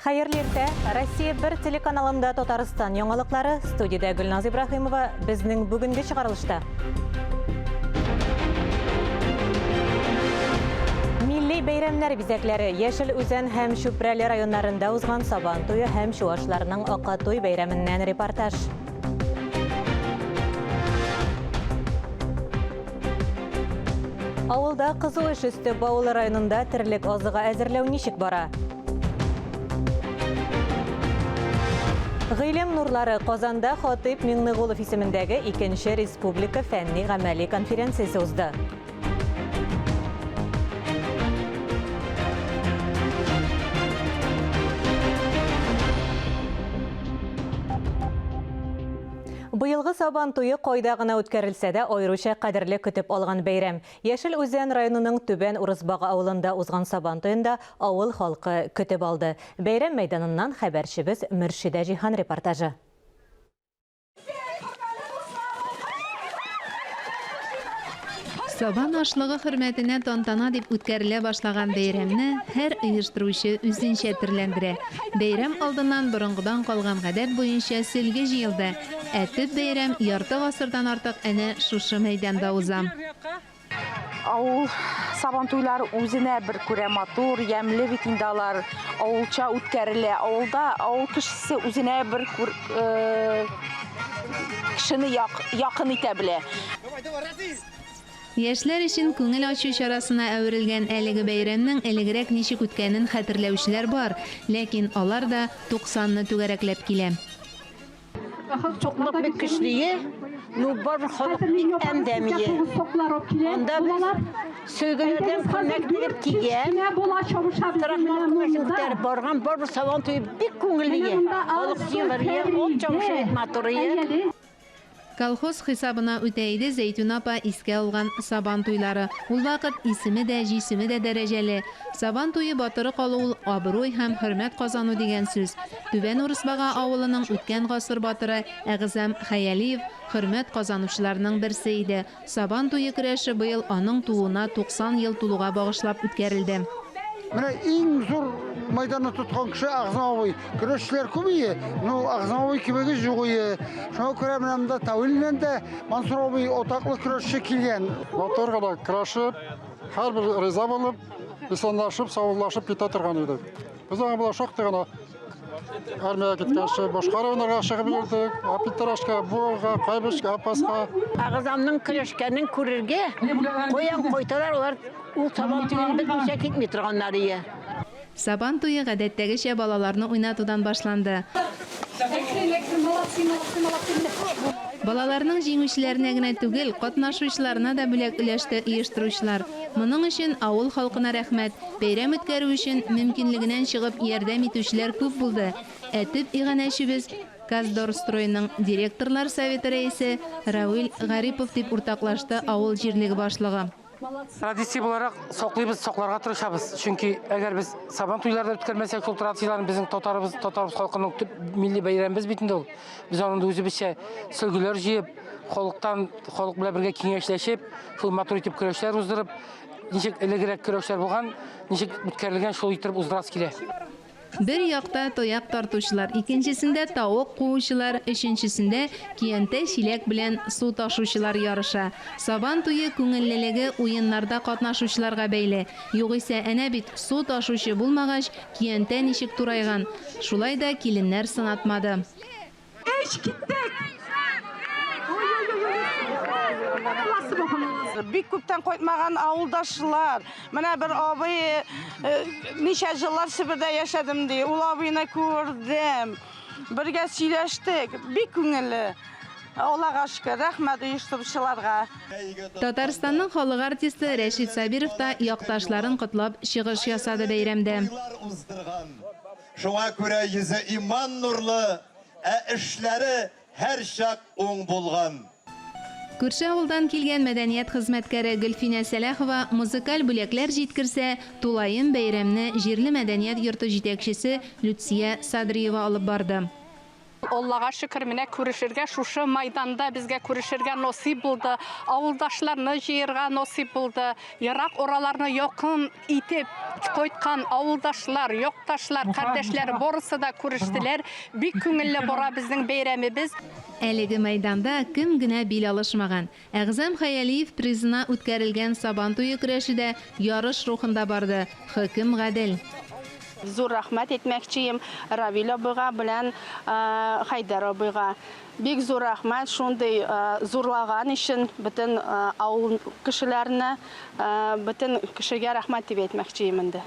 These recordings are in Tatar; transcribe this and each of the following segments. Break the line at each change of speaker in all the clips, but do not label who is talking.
Хәерле иртә! Россия бер телеканалында Татарстан яңалыклары. Студиядә Гөлназ Ибраһимова. Безнең бүгенге чыгарылышта. Милли бәйрәмнәр бизәкләре Яшел Үзән һәм Чүпрәле районнарында узган Сабан туе һәм чуашларның Акатуй бәйрәменнән репортаж. Авылда кызу эш өсте Баулы районында терлек азыгы әзерләү ничек бара? Гыйлем нурлары Казанда Хатыйп Миңнегулов исемендәге икенче республика фәнни-гамәли конференциясе узды. Быелгы Сабан туе кайда гына үткәрелсә дә, аеруча кадерле көтеп алган бәйрәм. Яшел Үзән районының Түбән Урысбага авылында узган Сабан туенда авыл халкы көтеп алды. Бәйрәм мәйданыннан хәбәрчебез Мөршидә Җиһан репортажы.
Сабан ашлыгы хөрмәтенә тантана дип үткәрелә башлаган бәйрәмне һәр оештыручы үзенчә төрләндерә. Бәйрәм алдыннан борынгыдан калган гадәт буенча сөлге җыелды. Ә төп бәйрәм ярты гасырдан артык әнә шушы мәйданда уза.
Авыл Сабантуйлары үзенә бер күрә матур, ямьле бит инде алар. Авылча үткәрелә. Авылда авыл кешесе үзенә бер күр, э, кешене як, якын итә белә.
Яшьләр өчен күңел ачу чарасына әверелгән әлеге бәйрәмнең элегрәк ничек үткәнен хәтерләүчеләр бар, ләкин алар да туксанны түгәрәкләп килә.
Тукмак бик көчлее, ну бар халык бик әмдәмие. Анда без сөлгеләрдән күлмәк тегеп кигән, тракмал күмәчен күтәреп барган, барбер сабан туе бик күңелле. Халык җыелыр, ат чабышы бик матур.
Колхоз хисабына үтә иде Зәйтүнә апа искә алган Сабан туйлары. Ул вакыт исеме дә, җисеме дә дәрәҗәле. Сабан туе батыры калу ул абруй һәм хөрмәт казану дигән сүз. Түбән Урысбага авылының үткән гасыр батыры Әгъзам Хәялиев хөрмәт казанучыларның берсе иде. Сабан туе көрәше быел аның тууына 90 ел тулуга багышлап үткәрелде.
Менә иң зур майданны тоткан кеше Әгъзам абый. Көрәшчеләр күп ие, но Әгъзам абый кебеге юк ие. Шуңа күрә менә монда Тәвилнән дә Мансур абый атаклы көрәшче килгән.
Матур гына көрәшеп, һәрбер риза булып, исәнләшеп, саубуллашып китә торган идек. Без аңа болай шактый гына армиягә киткәнче башка районнарга чыгып йөрдек. Питрәчкә, Буага, Кайбычка, Апаска.
Агызамның көрәшкәнен күрергә каян кайталар алар, ул Сабан туен белмичә китми торганнар ие.
Сабан туе гадәттәгечә балаларны уйнатудан башланды. Балаларның җиңүчеләренә генә түгел, катнашучыларына да бүләк өләште оештыручылар. Моның өчен авыл халкына рәхмәт. Бәйрәм үткәрү өчен мөмкинлегеннән чыгып ярдәм итүчеләр күп булды. Ә төп иганәчебез, Каздорстройның директорлар советы рәисе Равил Гарипов, дип уртаклашты авыл җирлеге башлыгы.
Традиция буларак саклыйбыз, сакларга тырышабыз. Чөнки әгәр без Сабан туйлары да үткәрмәсәк, шул традицияләрне безнең татарыбыз, татарыбыз халкының төп милли бәйрәмебез бит инде ул. Без аны үзебезчә сөлгеләр җыеп, халыктан, халык белән бергә киңәшләшеп, шул матур итеп көрәшләр уздырып, ничек элегрәк көрәшләр булган, ничек үткәрелгән, шул иттереп уздырасы килә.
Бер якта таяк тартучылар, икенчесендә тавык куучылар, өченчесендә көянтә-чиләк белән су ташучылар ярыша. Сабан туе күңеллелеге уеннарда катнашучыларга бәйле. Югыйсә, әнә бит, су ташучы булмагач, көянтә ничек турайган. Шулай да киленнәр сынатмады.
Өч киттек!
Бик күптән кайтмаган авылдашлар. Менә бер абый э, ничә еллар Себердә яшәдем ди. Ул абыйны күрдем. Бергә сөйләштек. Бик күңелле. Аллага шөкер, рәхмәт оештыручыларга.
Татарстанның халык артисты Рәшит Сабиров та якташларын котлап чыгыш ясады бәйрәмдә.
Шуңа күрә йөзе иман нурлы, ә эшләре һәрчак уң булган.
Күрше авылдан килгән мәдәният хезмәткәре Гөлфинә Сәләхова музыкаль бүләкләр җиткерсә, тулаем бәйрәмне җирле мәдәният йорты җитәкчесе Люция Садриева алып барды.
Аллага шөкер, менә күрешергә шушы майданда безгә күрешергә насыйп булды. Авылдашларны җыерга насыйп булды. Ерак араларны якын итеп кайткан авылдашлар, якташлар, кардәшләр барысы да күрештеләр. Бик күңелле бара безнең бәйрәмебез.
Әлеге мәйданда кем генә бил алышмаган. Әгъзам Хәялиев призына үткәрелгән Сабан туе көрәше дә ярыш рухында барды, хөкем гадел.
Зур рәхмәт әйтмәкчеем Равил абыйга белән Хәйдәр абыйга. Бик зур рәхмәт шундый зурлаган өчен бөтен авыл кешеләренә, бөтен кешегә рәхмәт дип әйтмәкчеем инде.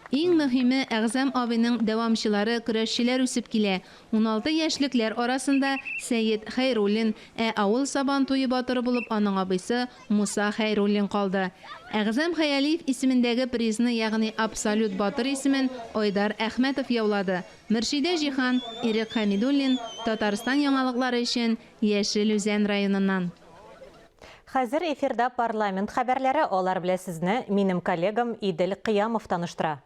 Иң мөһиме, Әгъзам абыйның дәвамчылары, көрәшчеләр үсеп килә. 16 яшьлекләр арасында Сәет Хәйруллин, ә авыл Сабан туе батыры булып аның абыйсы Муса Хәйруллин калды. Әгъзам Хәялиев исемендәге призны, ягъни абсолют батыр исемен Айдар Әхмәтов яулады. Мөршидә Җиһан, Ирек Хәмидуллин, Татарстан яңалыклары өчен Яшел Үзән районыннан.
Хәзер эфирда парламент хәбәрләре, алар белән сезне минем коллегам Идел Кыямов таныштыра.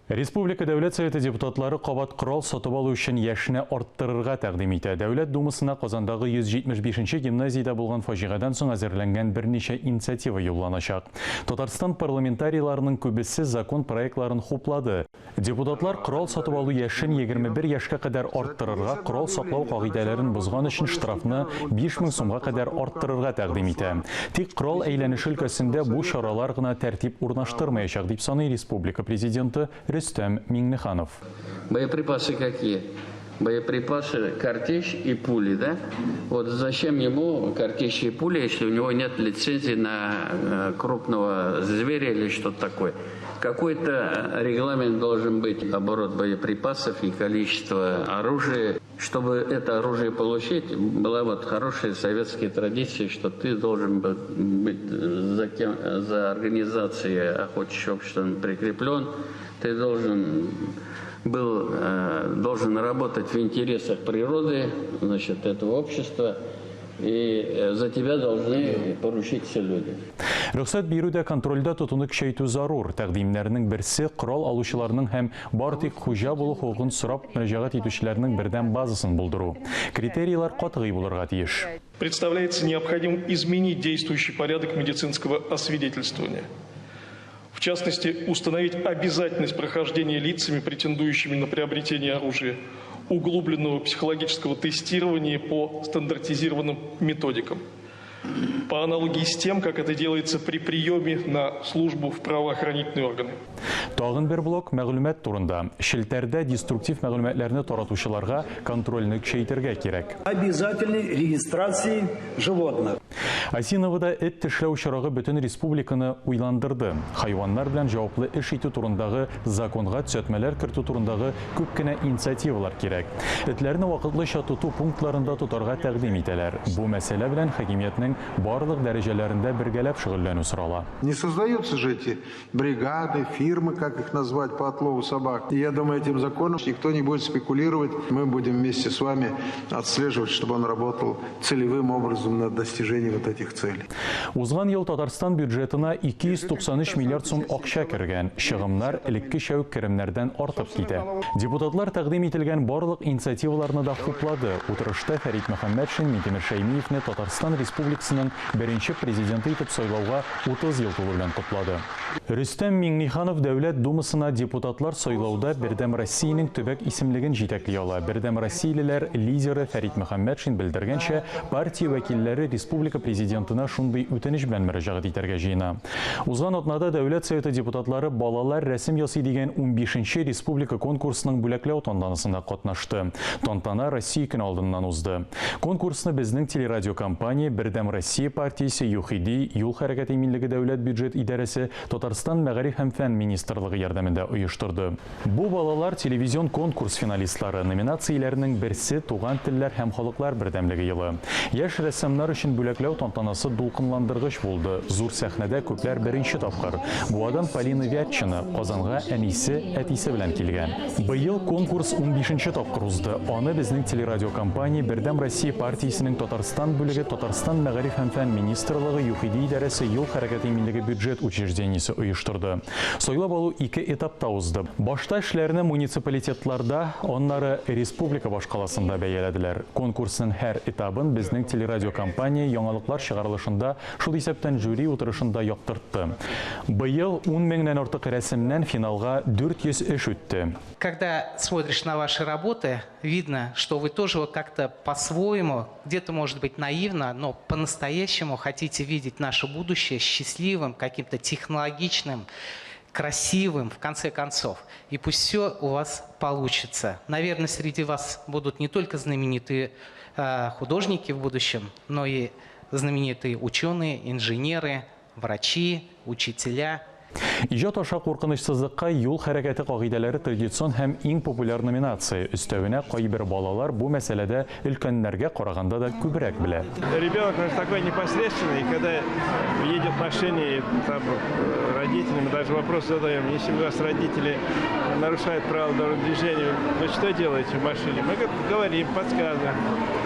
Республика Дәүләт Советы депутатлары кабат корал сатып алу өчен яшьне арттырырга тәкъдим итә. Дәүләт Думасына Казандагы 175 нче гимназиядә булган фаҗигадән соң әзерләнгән берничә инициатива юлланачак. Татарстан парламентарийларының күбесе закон проектларын хуплады. Депутатлар корал сатып алу яшен 21 яшькә кадәр арттырырга, корал саклау кагыйдәләрен бозган өчен штрафны 5000 сумга кадәр арттырырга тәкъдим итә. Тик корал әйләнеше өлкәсендә бу чаралар гына тәртип урнаштырмаячак, дип саный республика Президенты Рөстәм Миңнеханов.
Боеприпасы какие? Боеприпасы картечь и пули, да? Вот зачем ему картечь и пули, если у него нет лицензии на э, крупного зверя или что-то такое? Какой-то регламент должен быть оборот боеприпасов и количество оружия. Чтобы это оружие получить, была вот хорошая советская традиция, что ты должен быть за, кем, за организацией охотничьего общества прикреплен, ты должен был, э, должен работать в интересах природы, значит, этого общества, и э, за тебя должны поручиться люди.
Рөхсәт бирүдә контрольдә тотуны көчәйтү зарур. Тәкъдимнәрнең берсе корал алучыларның һәм бар тик хуҗа булу хокукын сорап мөрәҗәгать итүчеләрнең бердәм базасын булдыру. Критерийлар катгый булырга тиеш.
Представляется необходимым изменить действующий порядок медицинского освидетельствования. В частности, установить обязательность прохождения лицами, претендующими на приобретение оружия, углубленного психологического тестирования по стандартизированным методикам. По аналогии с тем, как это делается при приеме на службу в правоохранительные органы.
Тагын бер блок мәгълүмат турында. Челтәрдә деструктив мәгълүматларны таратучыларга контрольне көчәйтергә кирәк.
Обязательной регистрации животных.
Осиновода эт тешләү очрагы бөтен республиканы уйландырды. Хайваннар белән җаваплы эш итү турындагы законга төзәтмәләр кертү турындагы күп кенә инициативалар кирәк. Этләрне вакытлыча тоту пунктларында тотарга тәкъдим итәләр. Бу мәсьәлә белән хакимиятнең барлык дәрәҗәләрендә бергәләп шөгыльләнү сорала.
Не создаются же эти бригады, фирмы, как их назвать, по отлову собак. И я думаю, этим законом никто не будет спекулировать. Мы будем вместе с вами отслеживать, чтобы он работал целевым образом на достижение вот этих целей.
Узган ел Татарстан бюджетына 293 миллиард сум акча кергән. Чыгымнар элеккечә үк керемнәрдән артып китә. Депутатлар тәкъдим ителгән барлык инициативаларны да хуплады. Утырышта Фәрит Мөхәммәтшин Минтимер Шәймиевне Татарстан Республикасының беренче президенты итеп сайлауга 30 ел тулу белән котлады. Рөстәм Миңнеханов Дәүләт Думасына депутатлар сайлауда Бердәм Россиянең төбәк исемлеген җитәкли ала. Бердәмроссиялеләр лидеры Фәрит Мөхәммәтшин белдергәнчә, партия вәкилләре республика Президентына шундый үтенеч белән мөрәҗәгать итәргә җыена. Узган атнада Дәүләт Советы депутатлары Балалар рәсем ясый дигән унбишенче республика конкурсының бүләкләү тантанасында катнашты. Тантана Россия көне алдыннан узды. Конкурсны безнең телерадиокомпания, Бердәм Россия партиясе, ЮХИДИ, Юл хәрәкәте иминлеге дәүләт бюджет идарәсе, Татарстан Мәгариф һәм фән министрлыгы ярдәмендә оештырды. Бу балалар телевизион конкурс финалистлары, номинацияләренең берсе Туган телләр һәм халыклар бердәмлеге елы. Яшь рәссамнар өчен бүләкләү. Бүләкләү тантанасы дулкынландыргыч булды. Зур сәхнәдә күпләр беренче тапкыр. Буадан Полина Вятчина Казанга әнисе, әтисе белән килгән. Быел конкурс унбишенче тапкыр узды. Аны безнең телерадиокомпания, Бердәм Россия партиясенең Татарстан бүлеге, Татарстан Мәгариф һәм фән министрлыгы, ЮХИДИ идарәсе, Юл хәрәкәте иминлеге бюджет учреждениесе оештырды. Сайлап алу ике этапта узды. Башта эшләрне муниципалитетларда, аннары республика башкаласында бәяләделәр. Конкурсның һәр этабын безнең телерадиокомпания яңалыклар чыгарылышында, шул исәптән жюри утырышында яктыртты. Быел ун меңнән артык рәсемнән финалга 400 эш үтте.
Когда смотришь на ваши работы, видно, что вы тоже вот как-то по-своему, где-то, может быть, наивно, но по-настоящему хотите видеть наше будущее счастливым, каким-то технологичным, красивым, в конце концов. И пусть все у вас получится. Наверное, среди вас будут не только знаменитые э, художники в будущем, но и знаменитые ученые, инженеры, врачи, учителя.
Иҗат аша куркынычсызлыкка юл хәрәкәте кагыйдәләре традицион һәм иң популяр номинация. Өстәвенә, кайбер балалар бу мәсьәләдә өлкәннәргә караганда да күбрәк белә.
Ребенок он же такой непосредственный, когда едет в машине, и там э, родители, мы даже вопрос задаем, если у вас родители нарушают правила дорожного движения, вы что делаете в машине? Мы говорим, подсказываем.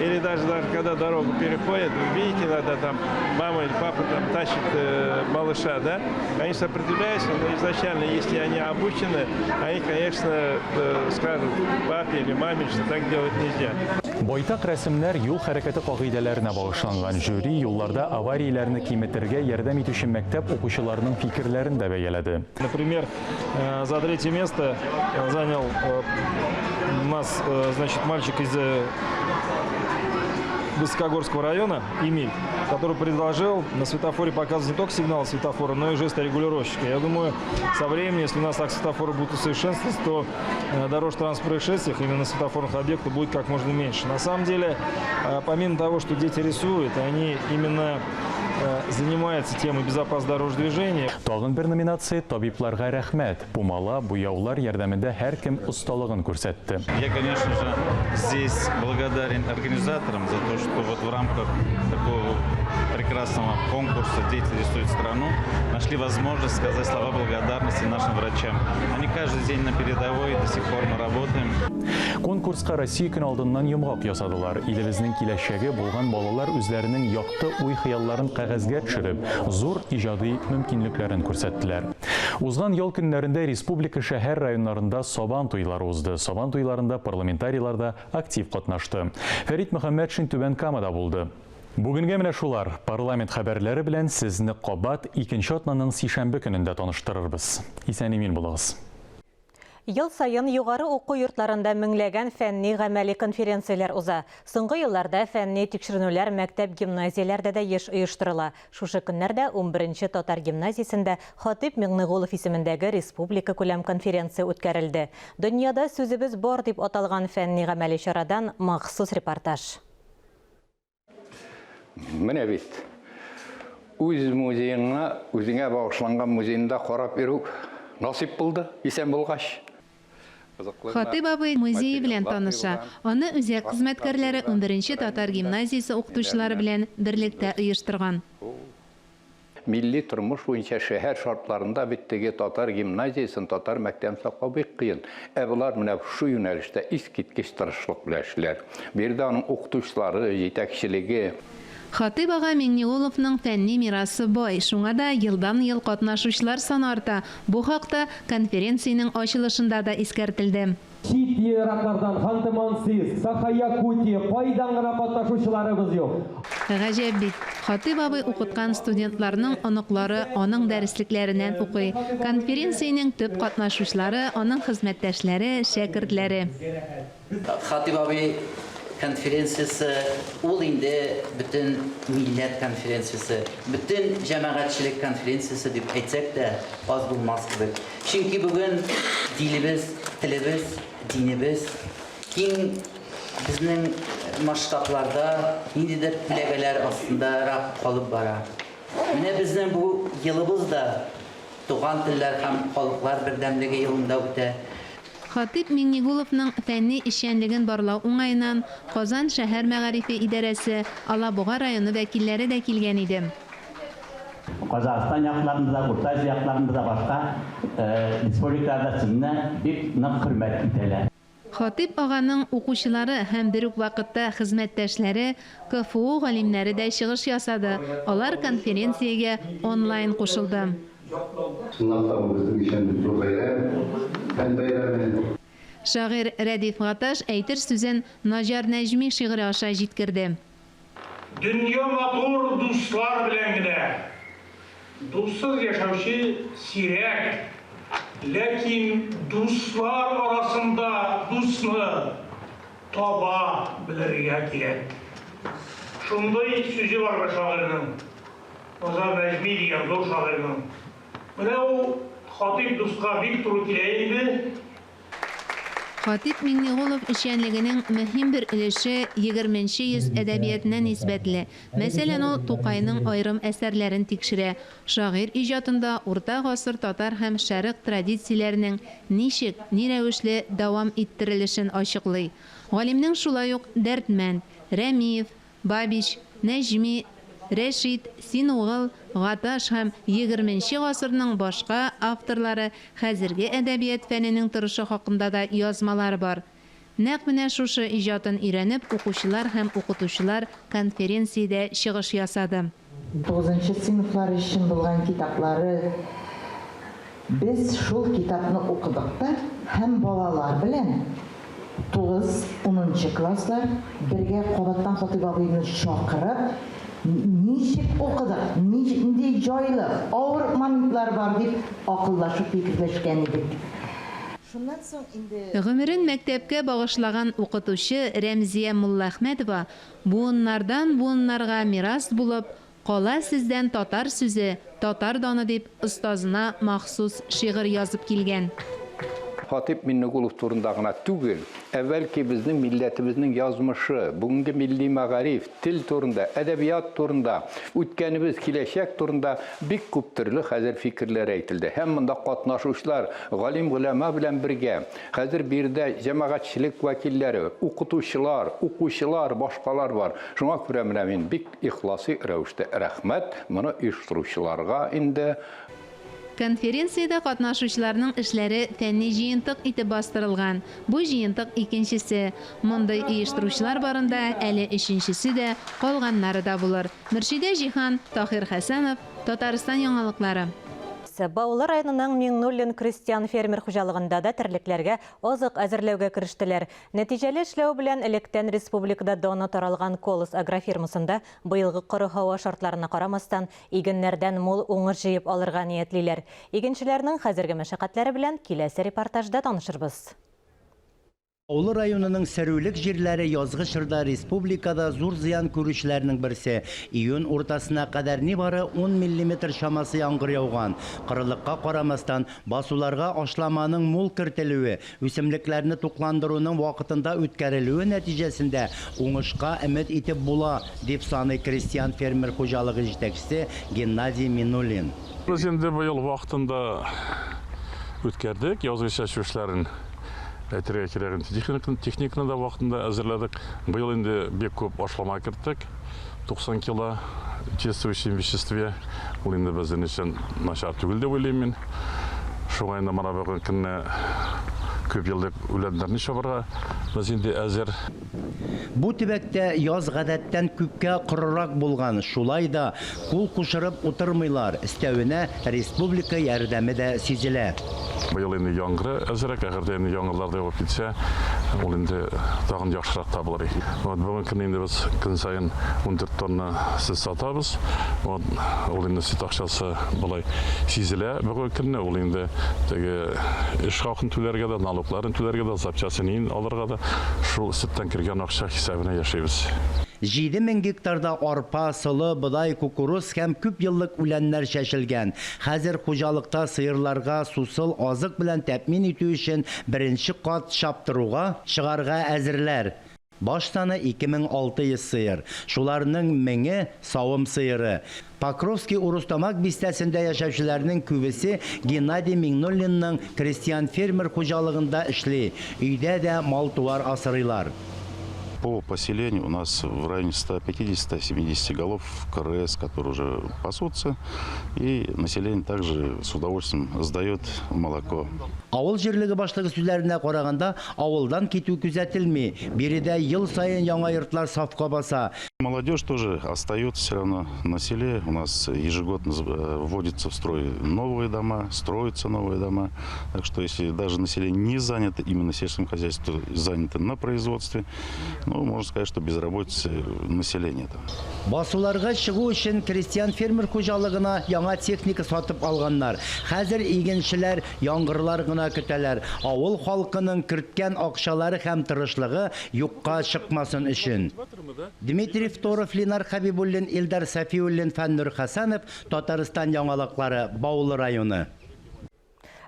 Или даже, даже когда дорогу переходят, вы видите, иногда там мама или папа там тащит э, малыша, да? Они сопротивляются, но изначально, если они обучены, они, конечно, э, скажут папе или маме, что так делать нельзя.
Байтак рәсемнәр юл хәрәкәте кагыйдәләренә багышланган. Жюри юлларда аварияләрне киметергә ярдәм итүче мәктәп укучыларының фикерләрен дә бәяләде.
Например, э, за третье место э, занял э, у нас, значит, мальчик из Высокогорского района, Эмиль, который предложил на светофоре показывать не только сигнал светофора, но и жесты регулировщика. Я думаю, со временем, если у нас так светофоры будут усовершенствоваться, то дорожно-транспортных происшествиях именно светофорных объектов будет как можно меньше. На самом деле, помимо того, что дети рисуют, они именно занимаются темой безопасного дорожного движения.
Тагын бер номинация Табибларга рәхмәт. Пумала, буяулар ярдәмендә һәркем осталыгын күрсәтте.
Я, конечно же, здесь благодарен организаторам за то, что вот в рамках такого прекрасного конкурса «Дети рисуют страну» нашли возможность сказать слова благодарности нашим врачам. Они каждый день на передовой, до сих пор мы работаем.
Конкурска Россия көне алдыннан йомгак ясадылар. Илебезнең киләчәге булган балалар үзләренең якты уй-хыялларын кәгазьгә төшереп, зур иҗади мөмкинлекләрен күрсәттеләр. Узган ял көннәрендә республика шәһәр-районнарында Сабан туйлары узды. Сабан туйларында парламентарийлар да актив катнашты. Фәрит Мөхәммәтшин Түбән Камада булды. Бүгенгә менә шулар. Парламент хәбәрләре белән сезне кабат икенче атнаның сишәмбе көнендә таныштырырбыз. Исән-имин булыгыз.
Ел саен югары уку йортларында меңләгән фәнни-гамәли конференцияләр уза. Соңгы елларда фәнни тикшеренүләр мәктәп-гимназияләрдә дә еш оештырыла. Шушы көннәрдә унберенче татар гимназиясендә Хатыйп Миңнегулов исемендәге республикакүләм конференция үткәрелде. Дөньяда сүзебез бар дип аталган фәнни-гамәли чарадан махсус репортаж.
Менә бит үз музееңа, үзеңә багышланган музеенда карап йөрү насыйп булды, исән булгач.
Хатыйп абый музее белән таныша. Аны үзәк хезмәткәрләре унберенче татар гимназиясе укытучылары белән берлектә оештырган.
Милли тормыш буенча шәһәр шартларында бит теге татар гимназиясен, татар мәктәбен саклау бик кыен. Ә болар менә шу юнәлештә искиткеч тырышлык белән эшлиләр. Биредә аның укытучылары, җитәкчелеге.
Хатыйп ага Миңнегуловның фәнни мирасы бай, шуңа да елдан-ел катнашучылар саны арта. Бу хакта конференциянең ачылышында да искәртелде.
Чит ераклардан, Ханты-Мансийск, Саха-Якутия, кайдан гына катнашучыларыбыз юк.
Гаҗәп бит, Хатыйп абый укыткан студентларның оныклары аның дәреслекләреннән укый. Конференциянең төп катнашучылары, аның хезмәттәшләре, шәкертләре.
Хатыйп абый конференциясе ул инде бөтен милләт конференциясе, бөтен җәмәгатьчелек конференциясе дип әйтсәк тә, аз булмас кебек. Чөнки бүген дилебез, телебез, динебез киң безнең масштабларда ниндидер күләгәләр астындарак калып бара. Менә безнең бу елыбыз да Туган телләр һәм халыклар бердәмлеге елында үтә.
Хатыйп Миңнегуловның фәнни эшчәнлеген барлау уңаеннан Казан шәһәр мәгарифе идарәсе, Алабуга районы вәкилләре дә килгән иде.
Казахстан якларында да, Урта Азия якларында да, башка республикаларда сезне бик нык хөрмәт итәләр.
Хатыйп аганың укучылары һәм бер үк вакытта хезмәттәшләре, КФУ галимнәре дә чыгыш ясады, алар конференциягә онлайн кушылды.
Чынлап та бу безнең өчен зур бәйрәм, фән бәйрәме.
Шагыйрь Рәдиф Гаташ әйтер сүзен Наҗар Нәҗми шигыре аша җиткерде.
Дөнья матур дуслар белән генә. Дуссыз яшәүче сирәк. Ләкин дуслар арасында дусны таба белергә кирәк. Шундый сүзе бар бер шагыйрьнең. Назар Нәҗми дигән зур шагыйрьнең. Менә ул Хатыйп дуска бик туры килә инде.
Хатип Миңнегулов эшчәнлегенең мөһим бер өлеше егерменче йөз әдәбиятына нисбәтле. Мәсәлән, ул Тукайның аерым әсәрләрен тикшерә, шагыйрь иҗатында урта гасыр татар һәм шәрык традицияләренең ничек, ни рәвешле дәвам иттерелешен ачыклый. Галимнең шулай ук Дәрдмәнд, Рәмиев, Бабич, Нәҗми, Рәшит, Син угыл, Гаташ һәм егерменче гасырның башка авторлары хәзерге әдәбият фәненең торышы хакында да язмалары бар. Нәкъ менә шушы иҗатын өйрәнеп, укучылар һәм укытучылар конференциядә чыгыш ясады.
Тугызынчы сыйныфлар өчен булган китаплары Без шул китапны укыдык та һәм балалар белән, тугыз, унынчы класслар, бергә кабаттан Хатыйп абыйны чакырып, ничек укыдык, нинди җайлы, авыр моментлар бар дип акыллашып фикерләшкән идек. Шуннан соң инде.
Гомерен мәктәпкә багышлаган укытучы Рәмзия Муллаәхмәтова буыннардан-буыннарга мирас булып Кала сездән татар сүзе, татар даны дип остазына махсус шигырь язып килгән.
Хатыйп Миннегулов турында гына түгел, ә бәлки безнең милләтебезнең язмышы, бүгенге милли мәгариф, тел турында, әдәбият турында, үткәнебез, киләчәк турында бик күп төрле хәзер фикерләр әйтелде. Һәм монда катнашучылар, галим-голәмә белән бергә, хәзер биредә җәмәгатьчелек вәкилләре, укытучылар, укучылар, башкалар бар. Шуңа күрә менә мин бик Ихласи рәвештә рәхмәт моны оештыручыларга инде.
Конференциядә катнашучыларның эшләре фәнни җыентык итеп бастырылган. Бу җыентык икенчесе. Мондый оештыручылар барында әле өченчесе дә, калганнары да булыр. Мөршидә Җиһан, Таһир Хәсәнов, Татарстан яңалыклары.
Баулы районының Миңнуллин крестьян-фермер хуҗалыгында да терлекләргә азык әзерләүгә керештеләр. Нәтиҗәле эшләү белән электән республикада даны таралган Колос агрофирмасында быелгы коры һава шартларына карамастан, игеннәрдән мул уңыш җыеп алырга ниятлиләр. Игенчеләрнең хәзерге мәшәкатьләре белән киләсе репортажда танышырбыз.
Баулы районының сөрүлек җирләре язгы чорда республикада зур зыян күрүчеләрнең берсе. Июнь уртасына кадәр нибары ун миллиметр чамасы яңгыр яуган. Корылыкка карамастан, басуларга ашламаның мул кертелүе, Үсемлекләрне тукландыруның вакытында үткәрелүе нәтиҗәсендә уңышка өмет итеп була, дип саный крестьян-фермер хуҗалыгы җитәкчесе Геннадий Минуллин.
Без инде быел вакытында үткәрдек язгы чәчү эшләрен. Әйтергә кирәк, инде техниканы да вакытында әзерләдек. Быел инде бик күп ашлама керттек. 90 кило действующем веществе. Ул инде безнең өчен начар түгел дип уйлыйм мин. Шуңа инде менә бүгенге көнне күп еллык үләннәрне чабарга без инде әзер.
Бу төбәктә яз гадәттән күпкә корырак булган, шулай да кул кушырып утырмыйлар, өстәвенә республика ярдәме дә сизелә.
Быел инде яңгыры әзрәк, әгәр дә инде яңгырлар да явып китсә, ул инде тагын яхшырак та булыр. Вот бүгенге көнне инде без көн саен 14 тонна сөт сатабыз. Вот ул инде сөт акчасы болай сизелә бүгенге көнне. Ул инде теге эш хакын түләргә дә, налогларын түләргә дә, запчастен алырга да шул сөттән кергән акча хисабына яшибез.
7000 гектарда арпа, солы, бодай, кукуруз һәм күпьеллык үләннәр чәчелгән. Хәзер хуҗалыкта сыерларга сусыл азык белән тәэмин итү өчен беренче кат чаптыруга чыгарга әзерләр. Баш саны 2600 сыер. Шуларның меңе савым сыеры. Покровский Урустамак бистәсендә яшәүчеләрнең күбесе Геннадий Миңнуллинның крестьян-фермер хуҗалыгында эшли. Өйдә дә мал-туар асрыйлар.
По поселению у нас в районе 150-170 голов КРС, которые уже пасутся, и население также с удовольствием сдает молоко.
Авыл җирлеге башлыгы сүзләренә караганда, авылдан китү күзәтелми. Биредә ел саен яңа йортлар сафка баса.
Молодежь тоже остается все равно на селе. У нас ежегодно вводятся в строй новые дома, строятся новые дома. Так что если даже население не занято именно сельским хозяйством, то занято на производстве, ну, можно сказать, что безработицы населения там.
Басуларга чыгу өчен крестьян-фермер хуҗалыгына яңа техника сатып алганнар. Хәзер игенчеләр яңгырлар гына көтәләр. Авыл халкының керткән акчалары һәм тырышлыгы юкка чыкмасын өчен. Дмитрий Второв, Ленар Хабибуллин, Илдар Сафиуллин, Фәннур Хәсәнов, Татарстан яңалыклары, Баулы районы.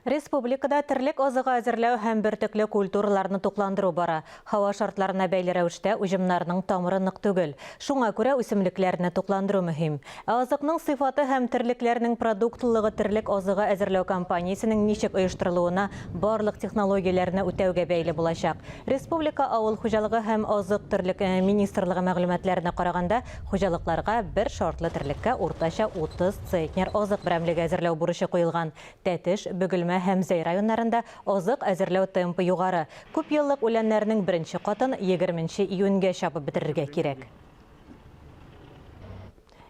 Республикада терлек азыгы әзерләү һәм бөртекле культураларны тукландыру бара. Һава шартларына бәйле рәвештә уҗымнарның тамыры нык түгел. Шуңа күрә үсемлекләрне тукландыру мөһим. Ә азыкның сыйфаты һәм терлекләрнең продуктлылыгы терлек азыгы әзерләү кампаниясенең ничек оештырылуына барлык технологияләрне үтәүгә бәйле булачак. Республика авыл хуҗалыгы һәм азык-төлек министрлыгы мәгълүматларына караганда, хуҗалыкларга бер шартлы терлеккә уртача 30 центнер азык берәмлеге әзерләү бурычы куелган. Тәтеш, Бөгелмә һәм Зәй районнарында азык әзерләү темпы югары. Күпьеллык үләннәрнең беренче катын 20 июньгә чабып бетерергә кирәк.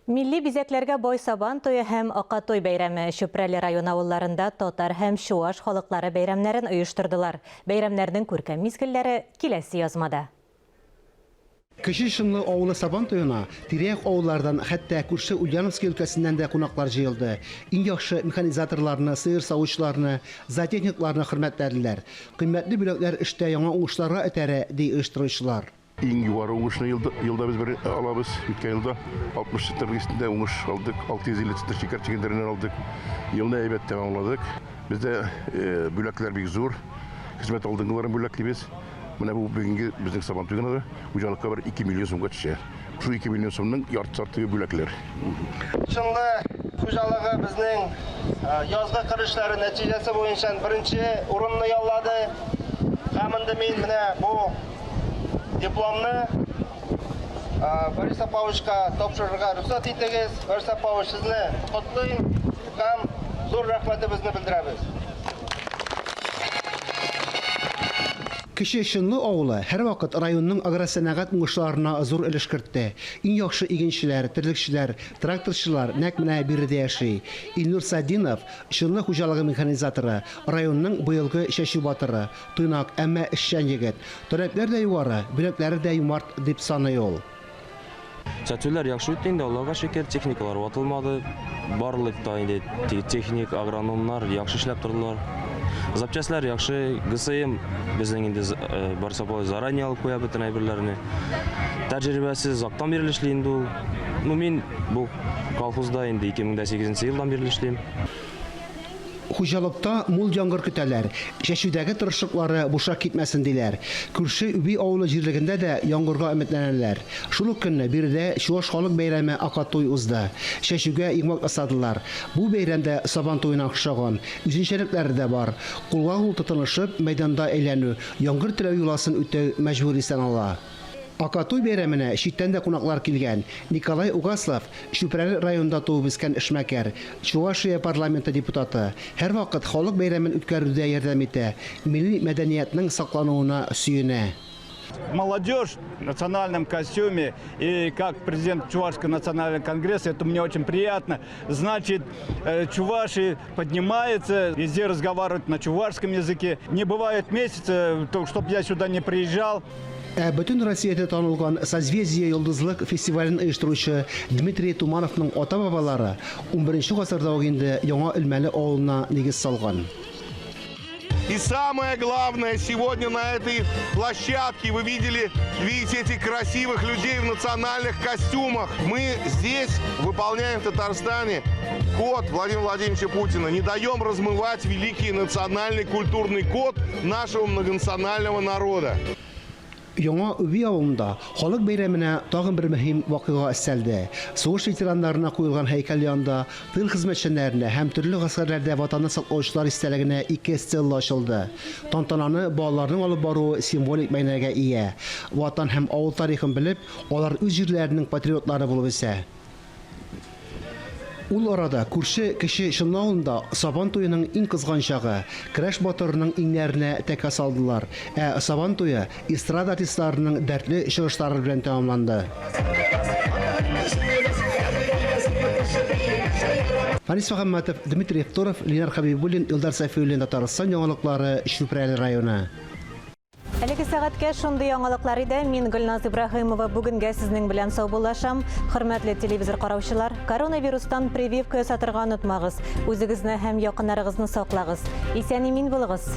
Милли бизәкләргә бай Сабан туе һәм Акатой бәйрәме. Чүпрәле район авылларында татар һәм чуаш халыклары бәйрәмнәрен оештырдылар. Бәйрәмнәрнең күркәм мизгелләре киләсе язмада.
Кече Чынлы авылы Сабан туена тирә-як авыллардан, хәтта күрше Ульяновский өлкәсеннән дә кунаклар җыелды. Иң яхшы механизаторларны, сыер савучыларны, зоотехникларны хөрмәтләделәр. Кыйммәтле бүләкләр эштә яңа уңышларга этәрә, ди оештыручылар.
Иң югары уңышны елда без бер алабыз. Үткән елда 60 центнер өстендә уңыш алдык, 650 центнер шикәр чөгендереннән алдык. Елны әйбәт тәмамладык. Бездә бүләкләр бик зур. Хезмәт алдынгыларын бүләклибез. Менә бу бүгенге безнең Сабан туена да хуҗалыкка бер 2 миллион сумга төшә. Шул 2 миллион сумның яртысы артыгы бүләкләр.
Чынлы хуҗалыгы безнең язгы кыр эшләре нәтиҗәсе буенча беренче урынны яулады. Һәм инде мин менә бу дипломны Борис Павловичка тапшырырга рөхсәт итегез. Борис Павлович, сезне котлыйм һәм зур рәхмәтебезне белдерәбез.
Кече Чынлы авылы һәрвакыт районның агросәнәгать уңышларына зур өлеш кертте. Иң яхшы игенчеләр, терлекчеләр, тракторчылар нәкъ менә биредә яши. Илнур Садинов, Чынлы хуҗалыгы механизаторы, районның быелгы чәчү батыры. Тыйнак, әмма эшчән егет. Таләпләр дә югары, бүләкләре дә юмарт, дип саный ул.
Чәчүләр яхшы үтте инде, Аллага шөкер, техникалар ватылмады. Барлык та инде техник, агрономнар яхшы эшләп тордылар. Запчастьлар яхшы, ГСМ безнең инде Борис Павлович заранее алып куя бөтен әйберләрне. Тәҗрибәсе озактан бирле эшли инде ул. Ну, мин бу колхозда инде 2008 елдан бирле эшлим.
Хуҗалыкта мул яңгыр көтәләр. Чәчүдәге тырышлыклары бушка китмәсен диләр. Күрше Үби авылы җирлегендә дә яңгырга өметләнәләр. Шул ук көнне биредә чуаш халык бәйрәме Акатуй узды. Чәчүгә йомгак ясадылар. Бу бәйрәм дә Сабан туена охшаган. Үзенчәлекләре дә бар. Кулга-кул тотынышып, мәйданда әйләнү, яңгыр теләү йоласын үтәү мәҗбүри санала. Акатуй бәйрәменә читтән дә кунаклар килгән. Николай Угаслов, Чүпрәле районында туып үскән эшмәкәр, Чувашия парламенты депутаты. Һәрвакыт халык бәйрәмен үткәрүдә ярдәм итә, милли мәдәниятнең саклануына сөенә.
Молодежь в национальном костюме и как президент Чувашского национального конгресса, это мне очень приятно. Значит, чуваши поднимаются, везде разговаривают на чувашском языке. Не бывает месяца, чтоб я сюда не приезжал.
Ә бөтен Россиядә танылган Созвездие йолдызлык фестивален оештыручы Дмитрий Тумановның ата-бабалары 11 гасырда ук инде Яңа Элмәле авылына нигез салган.
И самое главное, сегодня на этой площадке вы видите этих красивых людей в национальных костюмах. Мы здесь выполняем в Татарстане код Владимира Владимировича Путина. Не даем размывать великий национальный культурный код нашего многонационального народа.
Яңа Үби авылында халык бәйрәменә тагын бер мөһим вакыйга өстәлде. Сугыш ветераннарына куелган һәйкәл янында тыл хезмәтчәннәренә һәм төрле гаскәрләрдә Ватанны саклаучылар истәлегенә ике стелла ачылды. Тантананы балаларның алып баруы символик мәгънәгә ия. Ватан һәм авыл тарихын белеп, алар үз җирләренең патриотлары булып үсә. Ул арада күрше Кече Чынлы авылында Сабан туеның иң кызган чагы. Көрәш батырының иңнәренә тәкә салдылар. Ә Сабан туе эстрада артистларының дәртле чыгышлары белән тәмамланды. Фанис Мөхәммәтов, Дмитрий Евторов, Ленар Хәбибуллин, Илдар Сафиуллин, Татарстан яңалыклары, Чүпрәле районы.
Әлеге сәгатькә шундый яңалыклар иде. Мин Гөлназ Ибраһимова бүгенгә сезнең белән саубуллашам. Хөрмәтле телевизор караучылар, коронавирустан прививка ясатырга онытмагыз. Үзегезне һәм якыннарыгызны саклагыз. Исән-имин булыгыз.